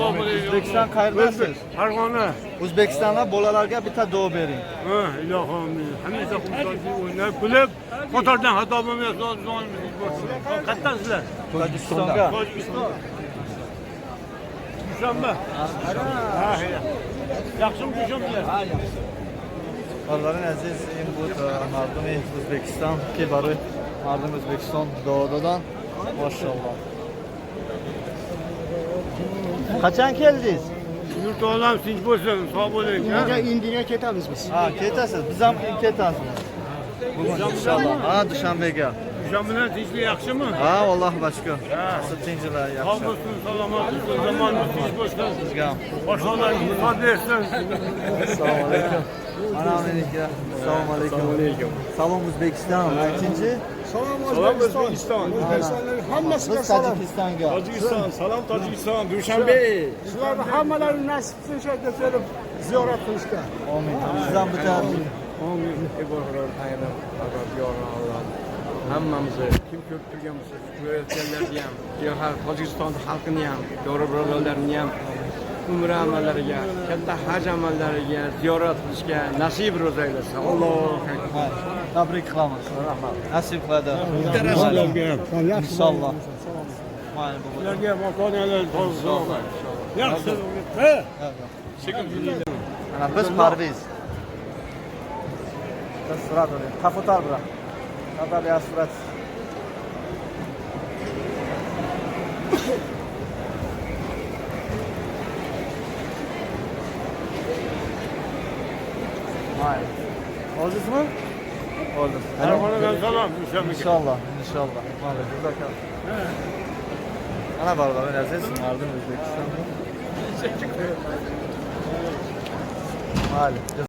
O'zbekiston qayerdasiz? Farg'ona. O'zbekistonda bolalarga bitta duo bering. Ha, ilohim, hamisha xursandchilik o'ynab kulib, motordan xato bo'lmayapti, bo'lsin. Qayerdan sizlar? Tojikistonga. Tojikiston. Dushanba. Ha, yaxshimi Dushanba? Бародарони азиз, ин буд мардуми Ӯзбекистон, ки барои мардуми Ӯзбекистон дуо доданд. Мошалло. Qachon keldingiz? Yurt olam tinch bo'lsin, sog' bo'ling. Indiyaga Indiyaga ketamiz biz. Ha, ketasiz. Biz ham ketamiz. Bugun inshaalloh. Ha, Dushanbega. Dushanbadan tinchlik yaxshimi? Ha, Allohga shukr. Tinchlar Sog' yaxshi. bo'lsin, salomat bo'lsin, zamonimiz tinch bo'lsin. Sizga ham. Boshliqlarga insof bersin. Assalomu alaykum. Mana meniki. Assalomu alaykum. Salom O'zbekiston. Aytingchi. Salom O'zbekiston. O'zbekistonlarning hammasiga Biz salom. Tojikistonga. Tojikiston, salom Tojikiston, Dushanbe. Sizlarni hammalarini nasib qilsin shu yerga kelib ziyorat qilishga. Amin. Siz ham bitta Amin. Ey boshqalar tayinlab, Alloh hammamizni kim ko'rib turgan bo'lsa, ko'rayotganlarni ham, Tojikiston xalqini ham, yo'ri birodarlarni ham umra amallariga, katta haj amallariga ziyorat qilishga nasib ro'za aylasin. Allohu akbar. Tabrik qilamiz. Rahmat. Nasib qiladi. Inshaalloh. Mayli bugun. Ularga ota-onalar sog'. Yaxshi. Ha. Mana biz Parviz. Biz surat olaylik. Kafutar bilan. Kafutar surat. Mayli. Oldingizmi? Oldim. Farg'onadan salom Dushanbaga. Inshaalloh, inshaalloh. Mayli, jazakalloh. Mana barodarlar aziz, mardum O'zbekiston. Mayli.